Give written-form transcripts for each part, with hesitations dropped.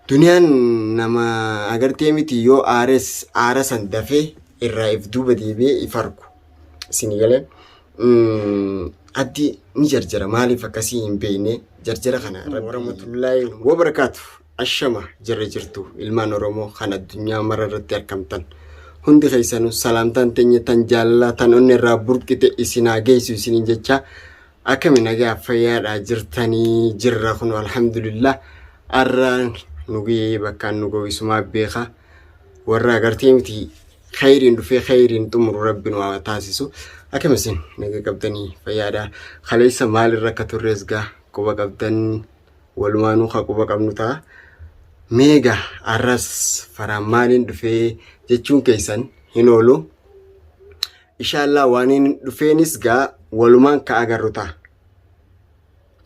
Duniyaan nama agartee miti yoo aares aara san dafee irraa if duuba deebi'ee if argu. Isin galee abdii ni jarjara maaliif akkasii hin beekne jarjara kana. Warahmatullaahi wabarakaatu. Ashama jirra jirtu ilmaan Oromoo kan addunyaa mara irratti argamtan. Hundi keessanuu salaamtaan teenya tan jaalalaa tan onni irraa burqite isin haa geessu isiniin jecha akkami nagaa fayyaadhaa jirtanii jirra kun alhamdulillah arra nu gahee bakkaan nu gahu isumaa beeka warra agartee miti khayriin dhufee khayriin xumuru rabbi nu haa taasisu akkam isin naga qabdanii fayyaadha kaleessa maalirra akka turres gaa quba qabdan walumaanuu ka quba qabnu ta'a meega arras faraan maaliin dhufee jechuun keessan hin oolu Inshallah waaniin dhufeenis gaa walumaan ka agarru ta'a.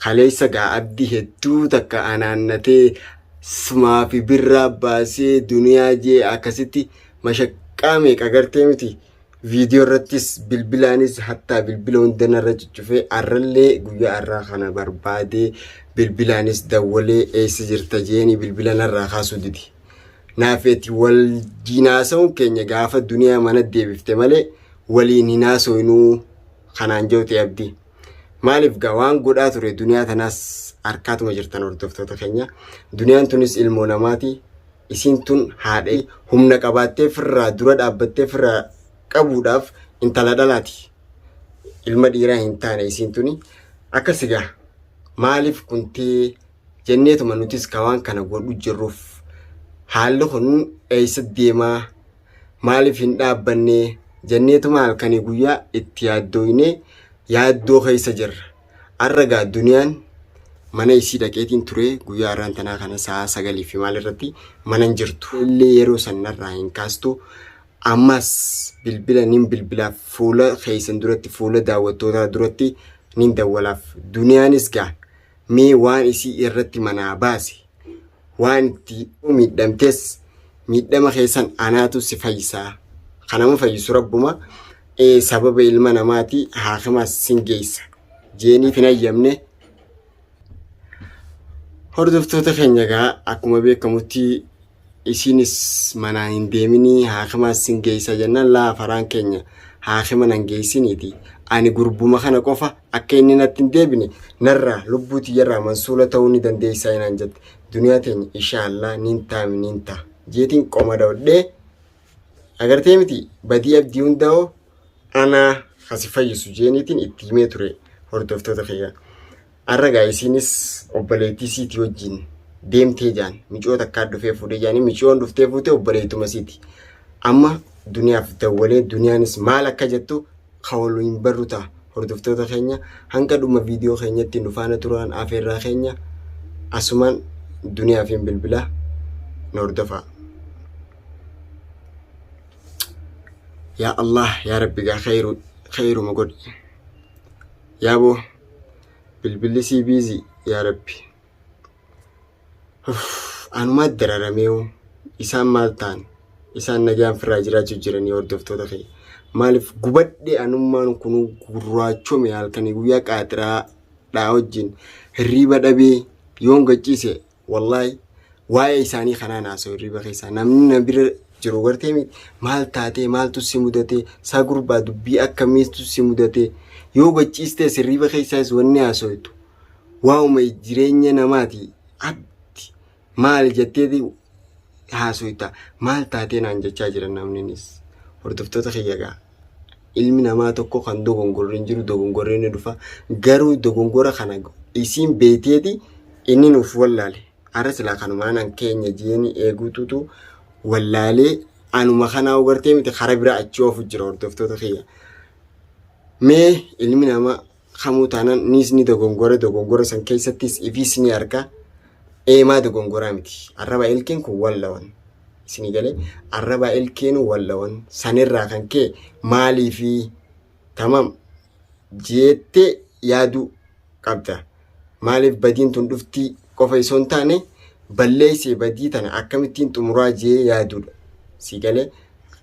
Kaleessa gaa abdii hedduu takka anaannatee sumaa fi birraa baasee duniyaa jee akkasitti mashaqqaa meeqa agartee miti. Viidiyoo irrattis bilbilaanis hattaa bilbila hunda narra cuccufee arrallee guyyaa arraa kana barbaadee bilbilaanis dawwalee eessa jirta jeeni bilbila narraa kaasuu didi. Naafeeti wal haasa'uun keenya gaafa duniyaa mana deebifte malee waliin hin haasoynuu kanaan joote abdii. Maaliif gaa waan godhaa ture duniyaa tanaas harkaatuma jirtan hordoftoota keenya. Duniyaan tunis ilmoo namaati. Isiin tun haadha humna qabaattee firraa dura dhaabbattee firraa qabuudhaaf intala dhalaati. Ilma dhiiraa hin taane isiin tuni. Akkas egaa maaliif kuntee jenneetuma nutis ka waan kana godhu jirruuf haalli kun eessa deemaa maaliif hin dhaabbanne jenneetuma halkanii guyyaa itti yaaddooynee yaaddoo keessa jirra. Har'a gaa duniyaan mana isii dhaqeetiin ture guyyaa har'aan tanaa kana sa'a 9 fi maal irratti mana hin jirtu. Illee yeroo san narraa hin kaastu. Ammas bilbila nin bilbilaaf fuula keessan duratti fuula daawwattootaa duratti nin dawwalaaf. Duniyaanis gaa mee waan isii irratti manaa baase waan itti miidhamtes miidhama keessan anaatu si fayyisaa kan nama fayyisu rabbuma sababa ilma namaati haakimaas sin geessa jeeniif hin hayyamne. Hordoftoota keenya egaa akkuma beekamutti isiinis manaa hin deeminii haakimaas sin geessa jennaan laa faraan keenya haakima nan geessiniiti ani gurbuma kana qofa akka inni natti hin deebine narraa lubbuu tiyyarraa mansuula ta'uu ni dandeessaa inaan jette duniyaa teenya inshaallaa nin taami nin ta'a jeetiin qoma dhodhee agartee miti badii abdii hundaa'oo anaa kasi fayyisu jeeniitiin itti himee ture hordoftoota kiyya. Arra gaa isiinis obboleettii siitii wajjin deemtee jaan micoo takkaa dhufee fuudhee jaanii miciyoon dhuftee fuute obboleettuma siiti. Amma duniyaaf dawwalee duniyaanis maal akka jettu ka waliin barru ta'a. Hordoftoota keenya hanga dhuma viidiyoo keenyatti nu faana turaan afeerraa keenya asumaan duniyaaf hin bilbilaa nu hordofaa. Yaa Allah yaa Rabbi gaa khayru khayruma godhi. Yaa boo bilbilli sii biizii yaa Rabbi. Anumaa dararameewu isaan maal ta'an isaan nagaan firraa jiraachuu jiranii hordoftoota kiyya. Maaliif gubadhe anummaan kun gurraachome halkanii guyyaa qaaxiraa dhaa wajjin hirriiba dhabee yoon gachiise Wallaahi waa'ee isaanii kanaan haasa'u hirriba keessaa namni na bira jiru gartee miti maal taatee maaltu si mudatee saa gurbaa dubbii akkamiitu si mudatee yoo gachiistees hirriba keessaas wanni haasa'utu waa'uma jireenya namaati abdi maali jetteeti haasofta maal taatee naan jechaa jiran namninis hordoftoota kiyya gaa ilmi namaa tokko kan dogongorri hin jiru dogongorri ni dhufa garuu dogongora kana isiin beekteeti inni nuuf wallaale har'a silaa kanumaan an keenya jeeni eeguututu wallaalee anuma kanaa ugartee miti kara biraa achi oofu jira hordoftoota kiyya mee ilmi namaa kamuu taanaan niis ni dogongora dogongora san keessattis ifiis ni arga eemaa dogongoraa miti arraba ilkeen kun wallawan isinii galee arraba ilkeen wallawan sanirraa kan ka'e maaliifi tamam jeettee yaaduu qabda maaliif badiin tun dhuftii qofa isoo hin taane balleessee badii tana akkamittiin xumuraa jee yaaduudha si galee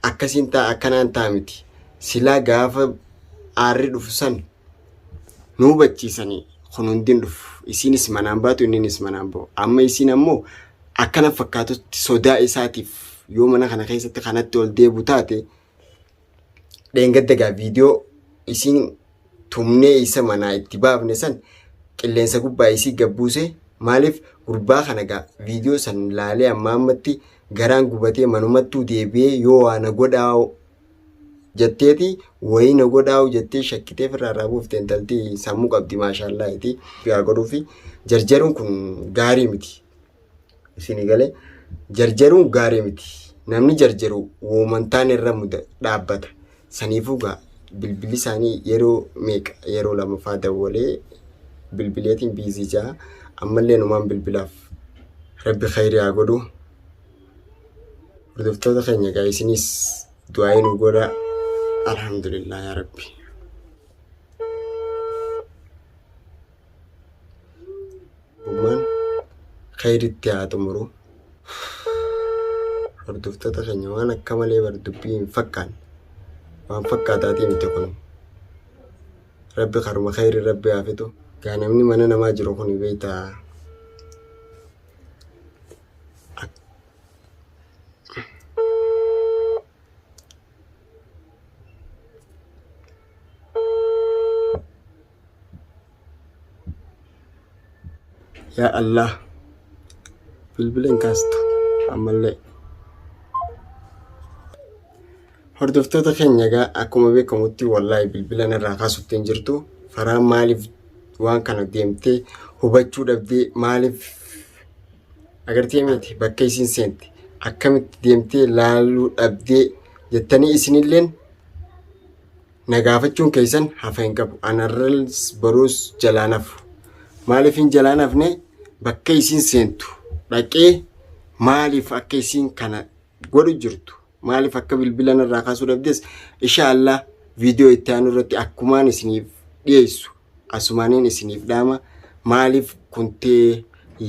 akkasiin ta'a akkanaan ta'a miti silaa gaafa aarri dhufu san nu hubachiisanii kun hundi hin dhufu. Isiinis manaan baatu inninis manaan bahu. Amma isiin ammoo Akkana fakkaatutti sodaa isaatiif yoo mana kana keessatti kanatti ol deebu taate dheengadda gaa viidiyoo isiin tumnee isa manaa itti baafne san qilleensa gubbaa isii gabbuuse maaliif gurbaa kana gaa viidiyoo san laalee amma ammatti garaan gubatee manumattuu deebi'ee yoo waa na godhaa jetteeti wayii na godhaa'u jettee shakkitee firraa irraa buufte intalti sammuu qabdi maashaallaa iti yaa godhuufi jarjaruun kun gaarii miti isinii galee jarjaruun gaarii miti namni jarjaru woomantaan irra muda dhaabbata saniifuu gaa bilbilli isaanii yeroo meeqa yeroo lamaffaa dawwalee bilbileetiin biizii jaa ammallee numaan bilbilaaf rabbi khayrii haa godhu Hordoftoota keenya egaa isinis du'aa'ii nu godhaa. Alhamdulillah yaa Rabbi. Ummaan khayritti haa xumuru. Hordoftoota keenya waan akka malee bar dubbii hin fakkaanne. Waan fakkaataatii miti kun. Rabbi karuma khayri rabbi haa fixu. Gaa namni mana namaa jiru kun beektaa. Yaa Allah bilbila hin kaastu ammallee. Hordoftoota keenya egaa akkuma beekamutti wallaahi bilbila narraa kaasutti hin jirtu. Faraan maaliif waan kana deemtee hubachuu dhabdee maaliif agartee miti bakka isiin seente akkamitti deemtee laaluu dhabdee jettanii isinilleen na gaafachuun keessan hafa hin qabu. Anarras boruus jalaan hafu. Maaliif hin jalaan hafne bakka isiin seentu dhaqee maaliif akka isiin kana godhu jirtu maaliif akka bilbila narraa kaasuu dhabdes insha Allah viidiyoo itti aanu irratti akkumaan isiniif dhiyeessu asumaaniin isiniif dhaama maaliif kuntee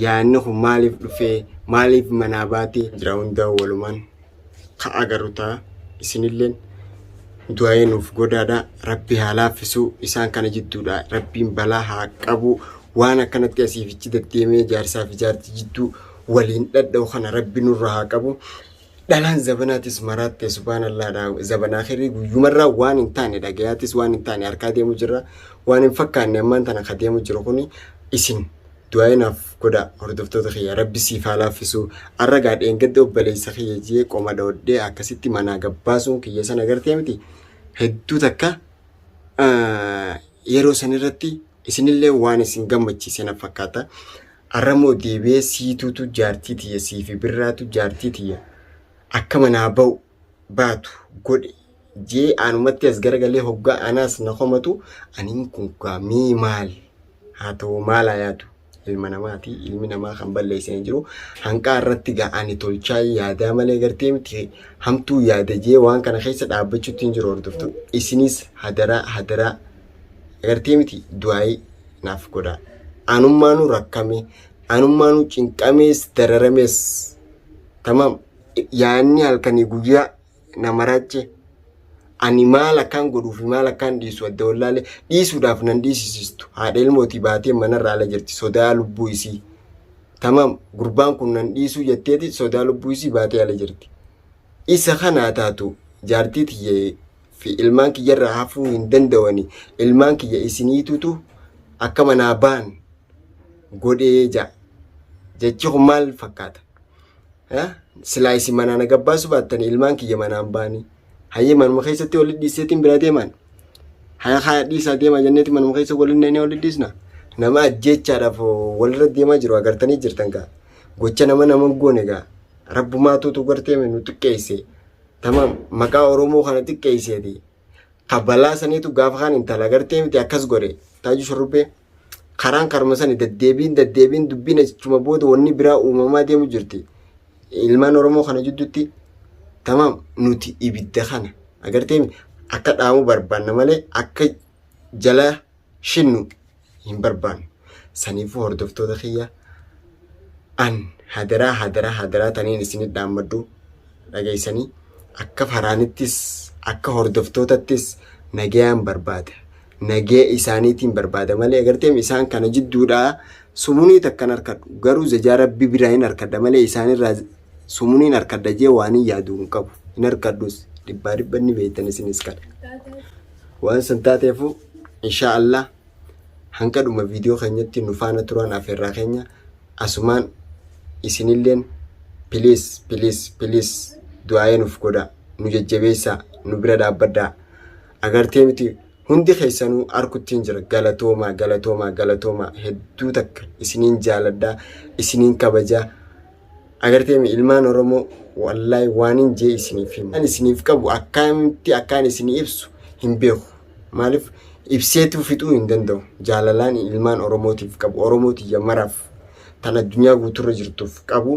yaanni kun maaliif dhufee maaliif manaa baatee jira hundaa walumaan ka agarru ta'a isinilleen du'aa'ee nuuf godhaadha rabbi haa laaffisuu isaan kana jidduudha rabbiin balaa haa qabu waan akkanatti asiifichi deddeemee jaarsaa fi jaartii jidduu waliin dhadha'u kana rabbi nurra haa qabu Dhalaan zabanaatis maraatte subhaanallaadha zabanaa kirii guyyumarraa waan hin taane dhagayaatis waan hin taane harkaa deemu jirra waan hin fakkaanne ammaan tana ka deemu jiru kuni isin du'aa'ii naaf godha hordoftoota kiyya rabbi siif haa laaffisu arra gaa dheengadda obboleessa kiyya jee qoma dhoodhee akkasitti manaa gabbaasuun kiyya sana agartee miti hedduu takka yeroo san irratti isinillee waan isin gammachiise na fakkaata. Arra moo deebi'ee siituutu jaartii tiyya siifi birraatu jaartii tiyya akka manaa ba'u baatu godhe jee anumatti as garagalee hoggaa anaas na komatu aniin kun gaa mii maal haa ta'u maal haa yaadu ilma namaati ilmi namaa kan balleesse hin jiru hanqaa irratti gaa ani tolchaa yaadaa malee gartee miti hamtuu yaada jee waan kana keessa dhaabbachuutti hin jiru hordoftu isinis hadaraa hadaraa agartee miti du'aayii naaf godhaa. Anummaanuu rakkame, anummaanuu cinqamees dararamees. Tamaam yaanni halkanii guyyaa na maraache. Ani maal akkaan godhuu fi maal akkaan dhiisu adda wallaalee dhiisuudhaaf nan dhiisisistu. Haadha ilmootii baatee manarra ala jirti sodaa lubbuu isii. Tamaam gurbaan kun nan dhiisuu jetteeti sodaa lubbuu isii baatee ala jirti. Isa kanaa taatu jaartii tiyya fi ilmaan kiyyarraa hafuu hin danda'ani ilmaan kiyya isiniitutu akka manaa ba'an godhee ja'a. Jechi kun maal fakkaata? Silaa isin manaa na gabbaasuu baattanii ilmaan kiyya manaan ba'anii. Hayyee manuma keessatti walitti dhiiseetiin bira deeman. Haya haa dhiisaa deemaa jenneeti manuma keessa waliin neenee walitti dhiisna. Nama ajjeechaadhaaf walirra deemaa jiru agartanii jirtan gaa. Gocha nama nama hin goone gaa. Rabbumaatuutu gartee nu xiqqeesse. Tamam maqaa Oromoo kana xiqqeesseeti. Ka balaa saniitu gaafa kaan intala gartee miti akkas godhe. Taaju shurrubbee karaan karuma sani deddeebiin deddeebiin dubbiin achuma booda wanni biraa uumamaa deemu jirti. Ilmaan Oromoo kana jidduutti tamam nuti ibidda kana agartee akka dhaamu barbaanna malee akka jala shinnu hin barbaannu. Saniifuu hordoftoota kiyya an hadaraa hadaraa hadaraa taniin isinit dhaammadhu dhageessanii akka faraanittis akka hordoftootattis nagayaan barbaada. Nagee isaaniitiin barbaada malee agarteem isaan kana jidduudhaa sumunii takkan harkadhu. Garuu zajaa rabbi biraa hin harkadha malee isaanirraa sumuniin harkadha jee waan hin yaadu hin qabu. Hin harkadhus dhibbaa dhibba ni beektan isinis kana. Waan san taateefu inshaa Allah hanga dhuma viidiyoo keenyatti nu faana turaan afeerraa keenya asumaan isinilleen please please please du'aa'ee nuuf godhaa nu jajjabeessaa nu bira dhaabbadhaa agartee miti hundi keessanuu arkuttiin jira galatoomaa galatoomaa galatoomaa hedduu takka isiniin jaaladhaa isiniin kabajaa Agartee mi ilmaan Oromoo wallaahi waanin jee isiniif himu. Waan isiniif qabu akkamitti akkaan isinii ibsu hin beeku. Maaliif ibseetuu fixuu hin danda'u. Jaalalaan ilmaan Oromootiif qabu Oromoo tiyya maraaf tan addunyaa guuturra jirtuuf qabu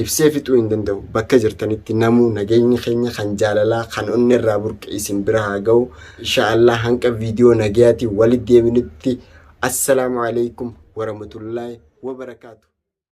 ibsee fixuu hin danda'u. Bakka jirtanitti namuu nageenyi keenya kan jaalalaa kan onnerraa burqe isin bira haa ga'u. Insha Allah hanqa viidiyoo nagayaatiin walitti deebinutti assalaamu alaikum warahmatullaahi wabarakaatu.